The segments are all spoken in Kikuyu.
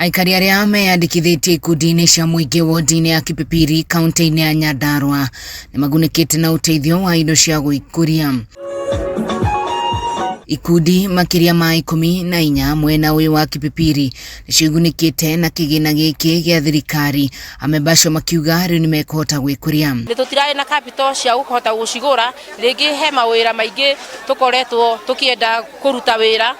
Aikari arĩa meyandĩkithĩtie ikundi-inĩ cia mũingĩ wodi-inĩ ya Kipipiri kaunti-inĩ ya Nyandarua nĩ magunĩkĩte na ũteithio wa indo cia gwĩkũria. Ikundi makĩria ma 14 mwena ũyũ wa Kipipiri nĩcio igunĩkĩte na kĩgĩna gĩkĩ gĩa thirikari, amemba acio makiuga rĩu nĩ mekũhota gwĩkũria. Nĩ tũtirarĩ na capital cia kũhota gũcigũra, rĩngĩ he mawĩra maingĩ tũkoretwo tũkĩenda kũruta wĩra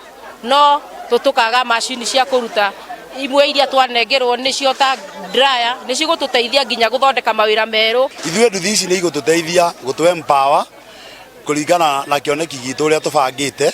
no tũkaga macini cia kũruta imwe iria twanengerwo nĩcio ta dryer nĩ cigũtũteithia nginya gũthondeka mawĩra merũ. Ithuĩ nduthi ici nĩ igũtũteithia gũtũ empower kũringana na kĩoneki gitũ ũrĩa tũbangĩte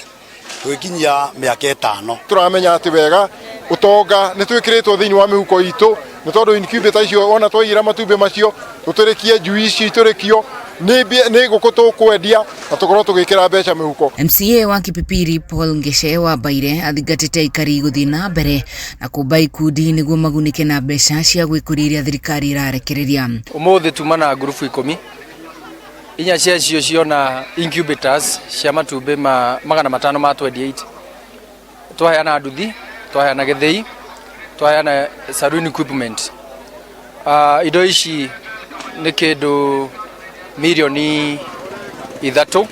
tũgĩkinyia mĩaka ĩtano. Tũramenya atĩ wega ũtonga nĩ twĩkĩrĩtwo thĩinĩ wa mĩhuko itũ nĩ tondũ incubator icio ona twaigĩra matumbĩ macio tũtũrĩkie njui icio itũrĩkio nĩ ngũkũ tũkwendia na tũkorwo tũgĩkĩra mbeca mĩhuko. MCA wa Kipipiri Paul Ngeshe wa Mbaire athingatĩte aikari gũthiĩ na mbere na kũmba ikundi nĩguo magunĩke na mbeca cia gwĩkũria iria thirikari ĩrarekereria. Ũmũthĩ tuma na ngurubu ikũmi, inya ciacio ciona incubators cia matumbĩ ma 500 ma 28. Twaheana nduthi, twaheana gĩthĩi, twaheana saloon equipment. Indo ici nĩ kĩndũ mirioni 3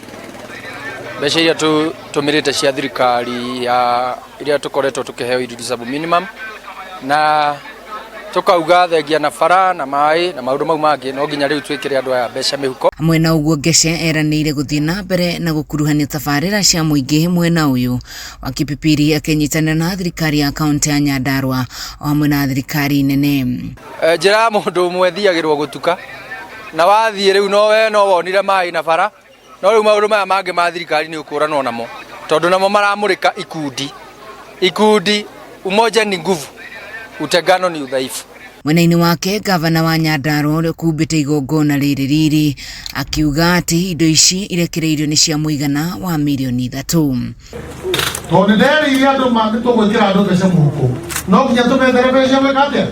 mbeca iria tũtũmĩrĩte cia thirikari ya iria tũkoretwo tũkĩheo irreducible minimum na tũkauga thengia na bara na maĩ na maũndũ mau mangĩ no nginya rĩu twĩkĩre andũ aya mbeca mĩhuko. Hamwe na ũguo Ngeshe eranĩire gũthiĩ na mbere na gũkuruhania tabarĩra cia mũingĩ mwena ũyũ wa Kipipiri akĩnyitanĩra na thirikari ya kaunti ya Nyandarua o hamwe na thirikari nene. Njĩra ya mũndũ ũmwe ĩthiagĩrwo gũtuka na wathiĩ rĩu no we no wonire maĩ na bara no rĩu maũndũ maya mangĩ ma thirikari nĩ ũkũranwo namo tondũ namo maramũrĩka ikundi ikundi umoja ni nguvu utengano ni udhaifu. Mwena-inĩ wake gavana wa Nyandarua ũrĩa ũkumbĩte igongona rĩrĩ riri akiuga atĩ indo ici irekereirio nĩ cia mũigana wa mirioni 3. Tondũ nĩ nderĩire andũ tũgwĩkĩra andũ mbeca mũhuko no nginya tũmethere mbeca gwĩka atĩa?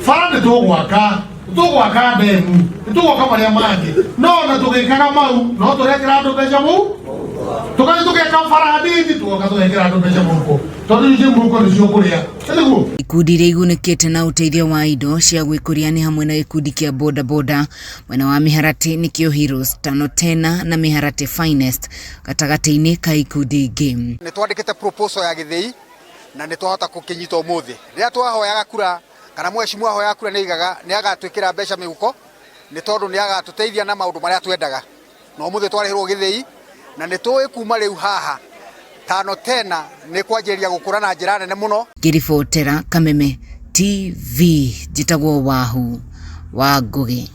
Bara nĩ tũgwaka, tũgwaka ndemu, nĩ tũgwaka marĩa mangĩ, no ona tũgĩkaga mau no tũrekĩra andũ mbeca mũhuko, tũgathiĩ tũgeka bara hanini tũgoka tũgekĩra andũ mbeca mũhuko tondũ icio mũhuko nĩcio kũrĩa. Ikundi iria igunĩkĩte na ũteithio wa indo cia gwĩkũria nĩ hamwe na gĩkundi kĩa boda boda mwena wa Mĩharatĩ nĩkĩo Heroes, Tano Tena na Mĩharatĩ Finest gatagatĩ-inĩ ka ikundi ingĩ. Nĩ twandĩkĩte proposal ya gĩthĩi na nĩ twahota gũkĩnyita ũmũthĩ. Rĩrĩa twahoyaga kura kana mheshimiwa ahoyaga kura nĩ oigaga nĩ agatwĩkĩra mbeca mĩhuko nĩ tondũ nĩ agatũteithia na maũndũ marĩa twendaga. Na ũmũthĩ twarĩhĩrwo gĩthĩi na nĩ tũĩ kuma rĩu haha Tano Tena nĩ kwanjĩrĩria gũkũra na njĩra nene mũno. Ngĩribotera Kameme TV, njĩtagwo Wahu wa Ngũgĩ.